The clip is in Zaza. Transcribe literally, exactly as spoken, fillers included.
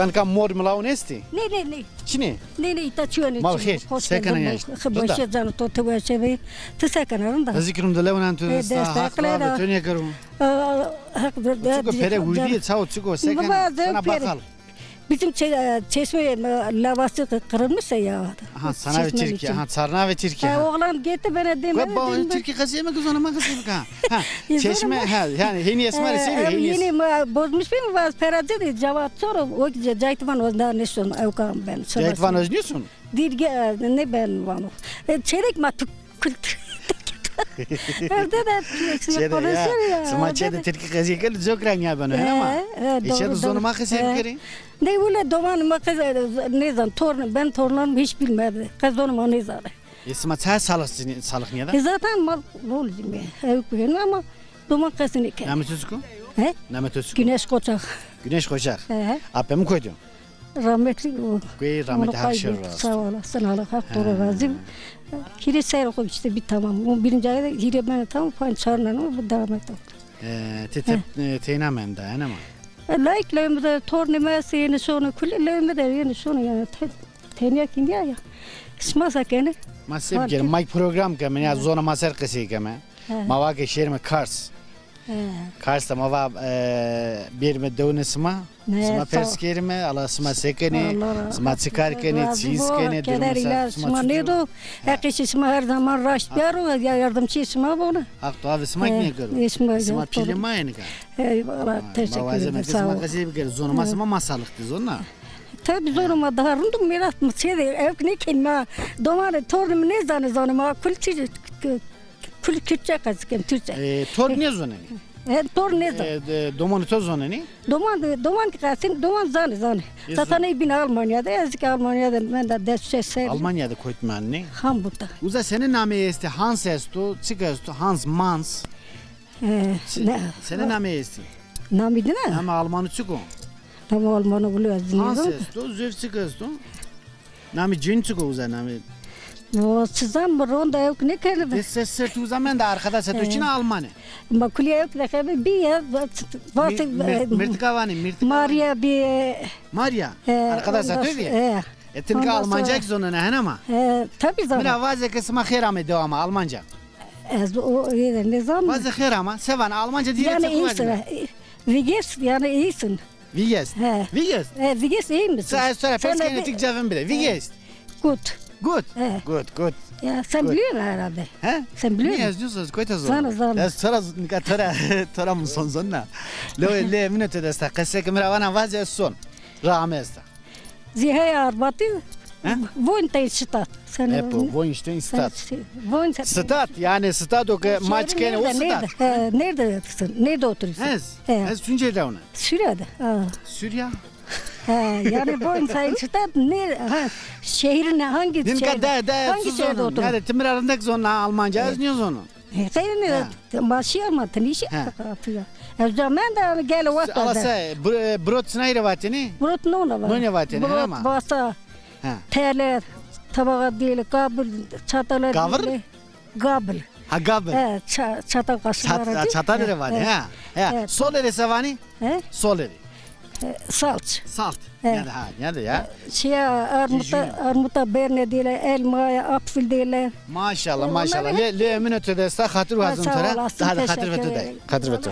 Nika mor milawun estî? Nê, nê, nê. Çinê? Nê, nê, îta çîyo nê. Mal xêr, se kena ya? Xi başe cano to, ti weşe bê. Ti se kena, rind a? Ez kî rind a, lew nan tu. E, desta, haq ra to nêkero. Haq ver. Çiko pere wirdîye, çaw çiko, se kena? Sana bakal. Bizim çe-, çeşme, e, lavası kı-, kırılmış ya. Ha, sana ve Tirkiye. Ha, sarna ve Tirkiye. Ha, oğlan gitti, bana demedi. Ve ba Tirkiye kazıyeme kız ona ma kazıyeme ka. Ha, çeşme, ha, yani heni esmar seviyor, heni. Yeni ma bozmuş bir mi var? Peracı de cevap soru. O gece Cahit Van Özden ne son? Evkam ben. Cahit Van Özden ne son? Dirge, e, ne ben vano. E, çeyrek ma tuk-, kul-, evde de konuşuyor ya. Sima çede Tirki qezî kel, çok rengâ beno, he ama. E, e, doğru, doğru. Zonê ma qesey bikerî. Ne wile doman ma qez-, nêzan, torn, ben tornlarım hiç bilmedi. Qez zonê ma nêzanê. E, sima çay salix, salix nîyada? E, zaten ma bol zî mi. Ew kuyen ama doman qesî nêkerd. Namê to çik o? He? Namê to çik o? Güneş Koçak. Güneş Koçak. He. Apê mi koydu? Rahmetli o. Kuê rahmetli, Haq şêro rast. Sağ olasın, Allah hak doğru razı. Hire ser o işte bir tamam. O birinci ayda hire ben tamam, fan çarnan o, bu devam etti. E, te, te, e, teyna menda, yani ama. E, layık lewme de tornê ma estê, yeni şono kulî, lewme de yeni şono yani te-, tenya kindiya ya. Sima se kenê? Ma se bikerî, ma program keme, ya zonê ma ser qesey keme. He. Ma vake şêrîme Kars. He. Kars de ma va, e, bêrîme dewnê sima. Sima pers kerîme, Allah sima se kenê, sima çi kar kenê, çîz kenê, durumê sima çi yo? Heqî sima her zaman raşt biyaro, ya yardımcı sima bona. Haq dua ve sima kî nêkero. Sima pîlê ma yê nika. Eyvallah, teşekkür ederim. Sağ ol. Ma qesey bikerî, zonê ma sima ma salix dî, zona. Tabii zonê ma daha rind o, mirat mi çê de, ew ki nêkenî ma, domanê tornê mi nêzanê zonê ma, kul çî Kul-, Kürtçe qesî ken, Türkçe. E, torn nêzonenî? E, torn nêzan. E, de, domanê to zonenî? Doman, doman ki qesîn, doman zanê, zanê. E, zaten ey bîn Almanya de, ez ki Almanya de, menda des şeş serr. Almanya de koyt manenî? Hamburg de. Uza senê nameyê estê? Hans esto, çik esto? Hans, Mans. E, ne? Senê nameyê estê? Namî dîna? Namê Almanî çik o? Namê Almanî wilo ez nêzan. Hans esto, zöf çik esto? Namê cênî çik o uza namê? O çizan mi ronda ewk nêkerdî. Des şeş serr tu uza menda, arkadaşa to çin a, Alman ê? Ma kulî ewk de xebî bî ya, vatê, mirtika vanê, mirtika. Maria bî. Maria? Arkadaşa to bî? E, ti nika Almanca kî zonena, hena ma? E, tabii zonena. Mi ra vaze ke sima xêr amê dewa ma, Almanca. Ez o yê de nêzan. Vaze xêr ama, se vana Almanca dî. Yani iyisin. Wie geht's, yani iyisin. Wie geht's? He. Wie geht's? He, wie geht's, iyi misin? Sa, sa, pes kene tik cevim bile. Wie geht's? Gut. Gut. He. Gut, gut. Ya, sen biliyorsun herhalde. He? Sen biliyorsun. Niye yazıyorsun? Koyta zor. Sana, sana. Ya, sonra nika tora, tora mı son son na? Lo, le, mine te desta. Qesê ke mi ra vana vaze son. Rame esta. Zî heya arbatî, he? Wohnt in Stadt. Sen, Epo, wohnst in Stadt. Stadt, yani Stadt o ke maç kene o Stadt. He, nerede oturuyorsun? Nerede oturuyorsun? Ez, ez Tunceli de ona. Suriye'de. Ha. Suriye? Ha, yani wohnt in Stadt, ne, ha, şehrin hangi şehirde? Dinka de, de, hangi şehirde oturuyorsun? Yani timir arındaki zonna Almanca, ez niye zonna? Xeyrî ne, ma şîya ma tinî şî. He. Ev camenda gele wexta. Ala se, br-, brot sinay rê vatênî? Brot nona va. Nona vatênî, hema. Brot, vasa, teler, tabağa değil, kabul, çatalar değil. Gabir? Gabir. Ha, gabir. He, ça-, çatal kaşıklar. Çat-, çatal rê vatê, ha. He. Solê rê se vanî? He? Solê rê. E, salç. Salt. He. Nede ha, nede ya? Şiya armuta, armuta berne dile, elmaya, apfil dile. Maşallah, maşallah. Le, le, emine to desta, xatir wazim to ra. Daha da xatir ve to day. Xatir ve to.